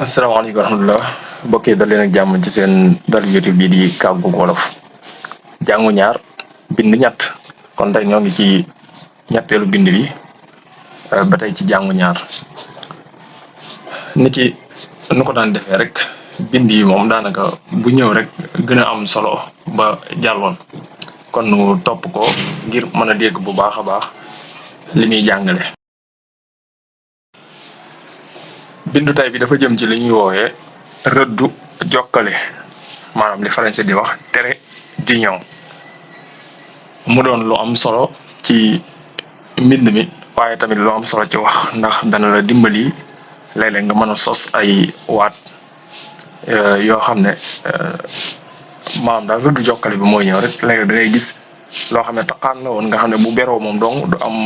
asalaamaaleykum wa rahmatulah mbokk yi dal leen ak jàmm ci seen dalu YouTube bi di kàggu wolof jàngu ñaar bind ñett kon tey ñoo ngi ci ñetteelu bind bi ba tey ci jàngu ñaar niki nu ko daan defee rek bind yi moom daanaka bu ñëw rek gën a am solo ba jàlloon kon nu topp ko ngir mën a dégg bu baax a baax li muy jàngale. bindu tay bi dafa jëm ci li ñuy woowee rëddu jokkale maanaam li français di wax trait d'union mu doon lu am solo ci mbind mi waaye tamit lu am solo ci wax ndax dana la dimbali léeg-léeg nga mën a sos ay waat yoo xam ne maanaam daal rëddu jokkale bi mooy ñëw rek léeg-léeg da ngay gis loo xam ne taqaan la woon nga xam ne bu beroo moom dong du am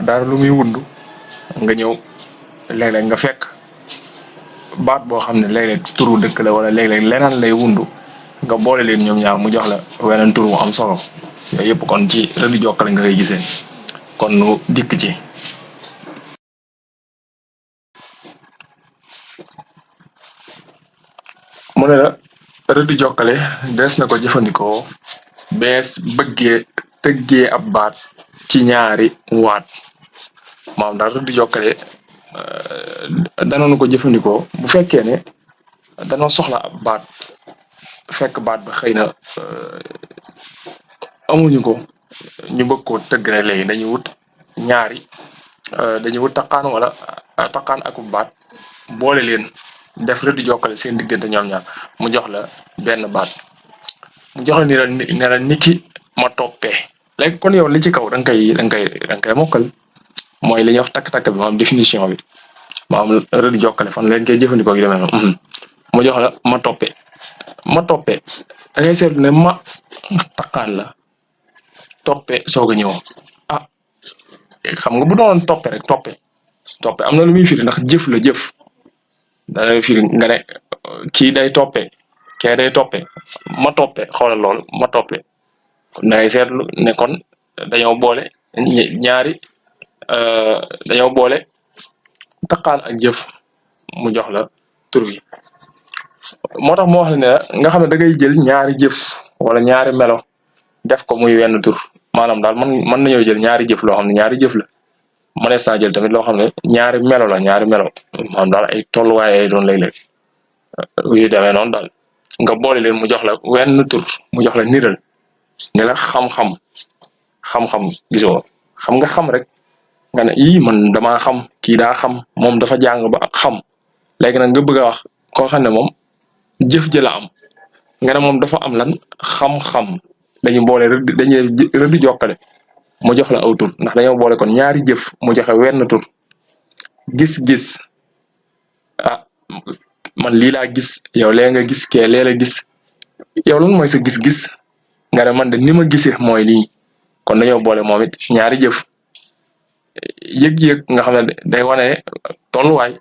dara lu muy wund nga ñëw léeg-léeg nga fekk baat boo xam ne léeg-léeg turu dëkk la wala léeg-léeg leneen lay wundu nga boole leen ñoom ñaar mu jox la weneen tur wu am solo yooyu yëpp kon ci rëddu jokkale nga koy gisee kon nu dikk ci. mu ne la rëddu jokkale des na ko jëfandikoo bees bëggee tëggee ab baat ci ñaari waat maanaam daal rëddu jokkale danoonu ko jëfandikoo bu fekkee ne danoo soxla ab baat fekk baat ba xëy na amuñu ko ñu bëgg koo tëgg rek léegi dañuy wut taqaan wala taqaan akub baat boole leen def rëddu jokkale seen diggante ñoom ñaar mu jox la benn baat mu jox la ne la niki ma toppee léegi kon yow li ci kaw da nga koy mokkal mooy li ñuy wax takk-takk bi maanaam définition bi maanaam rëddu jokkale fan leen koy jëfandikoo ak yu demee noonu mu jox la ma toppee da ngay seetlu ne ma taqaan la toppee soog a ñëw xam nga bu doonoon toppee rek toppee am na lu muy firi ndax jëf la jëf dana firi nga ne kii day toppee kee day toppee ma toppee xoolal loolu ma toppee kon da ngay seetlu ne kon dañoo boole dañoo boole taqaan ak jëf mu jox la tur bi moo tax mu wax ne nga xam ne da ngay jël ñaari jëf wala ñaari melo def ko muy wenn tur maanaam daal mën nañoo jël ñaari jëf loo xam ne ñaari jëf la mënees naa jël tamit loo xam ne ñaari melo la ñaari melo maanaam daal ay tolluwaay ay doon léeg-léeg yu demee noonu daal nga boole leen mu jox la wenn tur mu jox la niral ne la xam-xam gisoo xam nga xam rek nga ne man damaa xam kii daa xam moom dafa jàng ba xam léegi nag nga bëgg a wax koo xam ne moom jëf ji la am nga ne moom dafa am lan xam-xam dañu boole rëdd jokkale mu jox la aw tur ndax dañoo boole kon ñaari jëf mu joxe wenn tur gis-gis man lii laa gis yow lee nga gis kee lee la gis yow lan mooy sa gis-gis nga ne man de ni ma gisee mooy lii kon dañoo boole moom it ñaari jëf yëg-yëg nga xam ne day wane tolluwaay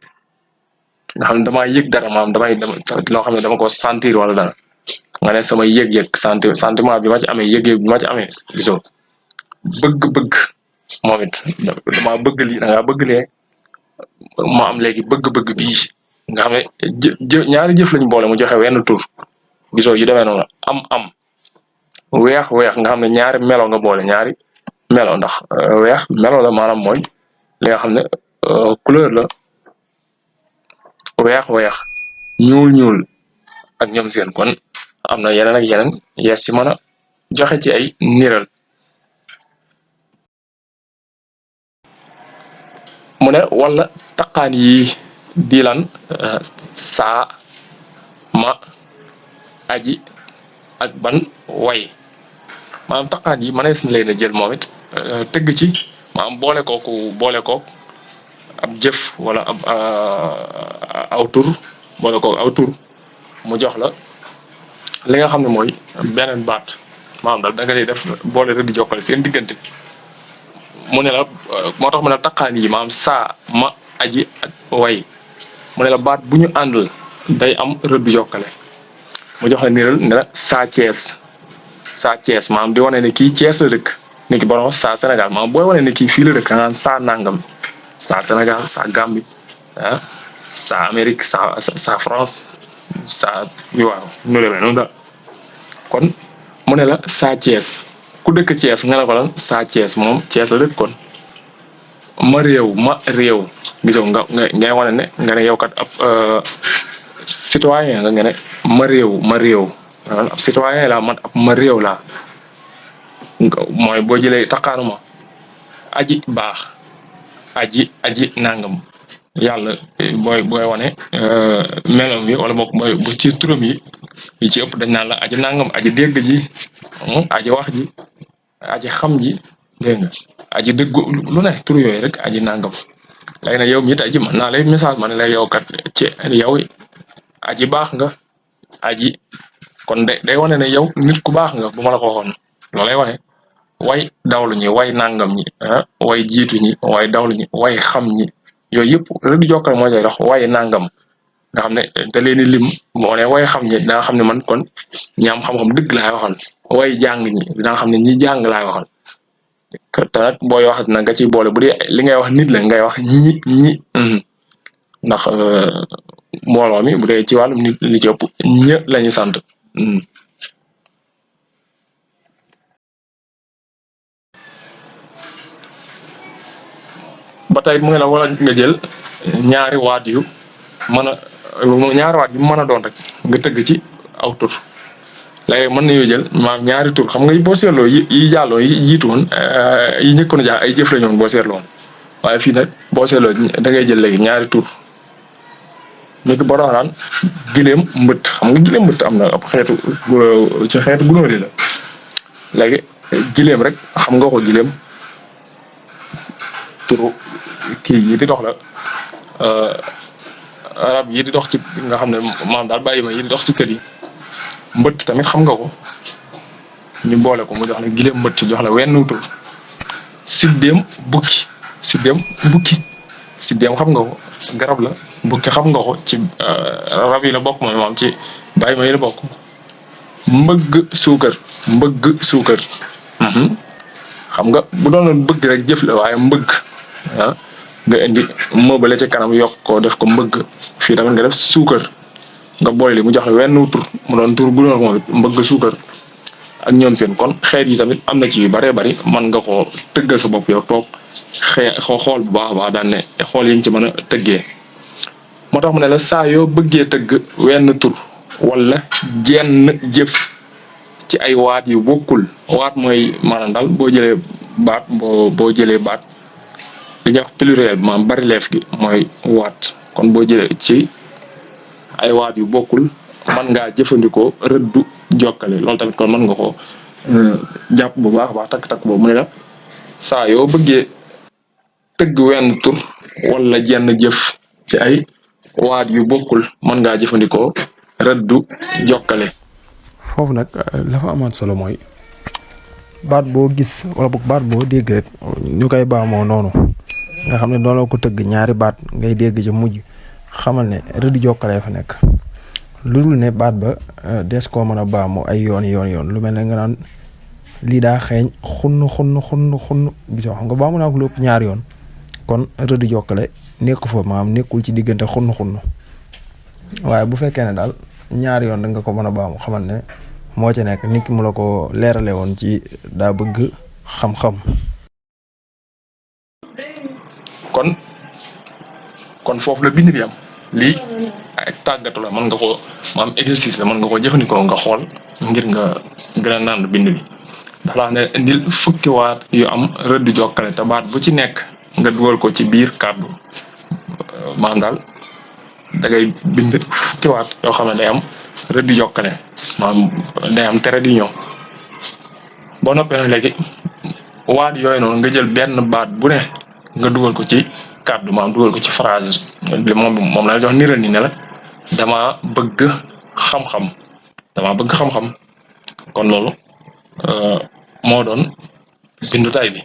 nga xam ne damaa yëg dara maanaam loo xam ne dama ko sentir wala dara nga ne sama yëg-yëg sentiment bi ma ci amee yëg-yëg bi ma ci amee gisoo bëgg-bëgg moom it damaa bëgg lii da ngaa bëgg lee ma am léegi bëgg-bëgg bii nga xam ne ñaari jëf lañ boole mu joxe wenn tur gisoo yu demee noonu am weex nga xam ne ñaari melo nga boole ñaari melo ndax weex melo la maanaam mooy li nga xam ne couleur la weex ñuul ak ñoom seen kon am na yeneen ak yeneen yees ci mën a joxe ci ay niral mu ne wala taqaan yi di lan saa ma aji ak ban way maanaam taqaan yi mënees na leen a jël moom it tëgg ci maanaam boole kook ab jëf wala ab aw tur boole kook aw tur mu jox la li nga xam ne mooy beneen baat maanaam daal da nga lay def boole rek di jokkale seen diggante mu ne la moo tax mu ne taqaan yi maanaam saa ma aji ak way mu ne la baat bu ñu àndal day am rëdd jokkale mu jox la niral ne la saa Thiès maanaam di wane ne kii Thiès la dëkk ni ki borom saa Sénégal maanaam booy wane ne kii fii la dëkk nga naan saa nangam saa Sénégal saa Gambie saa Amérique saa France saa waaw nu demee noonu daal kon mu ne la saa Thiès ku dëkk Thiès nga ne ko lan saa Thiès moom Thiès la dëkk kon ma réew gisoo ngay wane ne nga ne yow kat ab citoyen nga ne ma réew ab citoyen laa man ab ma réew laa mooy boo jëlee taqaanuma aji baax aji nangam yàlla booy wane melam bi wala boog mooy bu ci turam yi ci ëpp dañ naan la aji nangam aji dégg ji aji wax ji aji xam ji dégg nga aji dëggu lu ne tur yooyu rek aji nangam léegi nag yow mi it aji man naa lay message ma ne la yow kat ci yow aji baax nga aji kon day wane ne yow nit ku baax nga bu ma la ko waxoon loolay wane way dawlu ñi way nangam ñi way jiitu ñi way dawlu ñi way xam ñi yooyu yëpp rek jokkal moo koy dox way nangam nga xam ne da leen di lim moo ne way xam ñi daa xam ne man kon ñi am xam-xam dëgg laay waxal way jàng ñi dinaa xam ne ñi jàng laay waxal te nag booy wax nag nga ciy boole bu dee li ngay wax nit la ngay wax ñi ndax mbooloo mi bu dee ci wàllum nit li ci ëpp ñë lañu sant ba tey mu ngi la wala nga jël ñaari waat yu mën a ñaari waat yu mën a doon rek nga tëgg ci aw tur léegi mën nañoo jël maanaam ñaari tur xam nga boo seetloo yi jàlloo yi jiitu woon yi njëkkoon a jaar ay jëf la ñu woon boo seetloo woon waaye fii nag boo seetloo da ngay jël léegi ñaari tur léegi boo doon naan gileem mbët xam nga gileem mbët am na ab xeetu ci xeetu gunóor yi la léegi gileem rek xam nga ko gileem turu kii yi di dox la rab yi di dox ci nga xam ne maam daal bàyyi ma yi di dox ci kër yi mbët tamit xam nga ko ñu boole ko mu jox la gileem mbët jox la wenn tur siddéem bukki siddéem xam nga ko garab la bukki xam nga ko ci rab yi la bokk mooy maam ci bàyyi ma yi la bokk mbëgg suukar xam nga bu doonoon bëgg rek jëf la waaye mbëgg nga indi mëbale ci kanam yokk ko def ko mbëgg fii tamit nga def suukar nga boole li mu jox la wenn tur mu doon tur bu doon moom it mbëgg suukar ak ñoom seen kon xeet yi tamit am na ci yu bëree bëri mën nga koo tëggal sa bopp yow toog xool bu baax a baax daan ne xool yi ñu ci mën a tëggee moo tax mu ne la saa yoo bëggee tëgg wenn tur wala jenn jëf ci ay waat yu bokkul waat mooy maanaam daal boo jëlee baat boo jëlee baat li ñuy wax pluriel bi maanaam bari leef gi mooy waat kon boo jëlee ci ay waat yu bokkul mën ngaa jëfandikoo rëddu jokkale loolu tamit kon mën nga ko jàpp bu baax a baax takk-takk boobu mu ne la saa yoo bëggee tëgg wenn tur wala jenn jëf ci ay waat yu bokkul mën ngaa jëfandikoo rëddu jokkale. foofu nag la fa amaat solo mooy baat boo gis wala boog baat boo dégg rek ñu koy baamoo noonu nga xam ne doonoo ko tëgg ñaari baat ngay dégg ci mujj xamal ne rëdd jokkale fa nekk lu dul ne baat ba des koo mën a baamu ay yoon lu mel ne nga naan lii daa xeeñ xunn gisoo xam nga baamu naa ko lu ëpp ñaari yoon kon rëdd jokkale nekku fa maanaam nekkul ci diggante xunn waaye bu fekkee ne daal ñaari yoon da nga ko mën a baamu xamal ne moo ci nekk nit ki mu la ko leerale woon ci daa bëgg xam-xam. kon foofu la bind bi am lii ay tàggatu la mën nga ko maam exercice la mën nga ko jëfandikoo nga xool ngir nga gën a naan bind bi dafa la wax ne indil fukki waat yu am rëdd jokkale te baat bu ci nekk nga dugal ko ci biir kàddu maanaam daal da ngay bind fukki waat yoo xam ne day am rëdd jokkale maanaam day am trait d'union boo noppee nag léegi waat yooyu noonu nga jël benn baat bu ne nga dugal ko ci kàddu maanaam dugal ko ci phrase moom la jox niral ni ne la dama bëgg xam-xam kon loolu moo doon bindu tay bi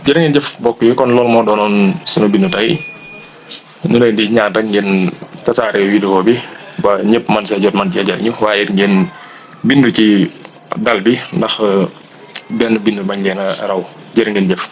jërë ngeen jëf mbokk yi kon loolu moo doonoon sunu bindu tay ñu leen di ñaan rek ngeen tasaare vidéo bi ba ñëpp man see jot man cee jariñu waaye ngeen bindu ci dal bi ndax benn bind bañ leen a raw jërë ngeen jëf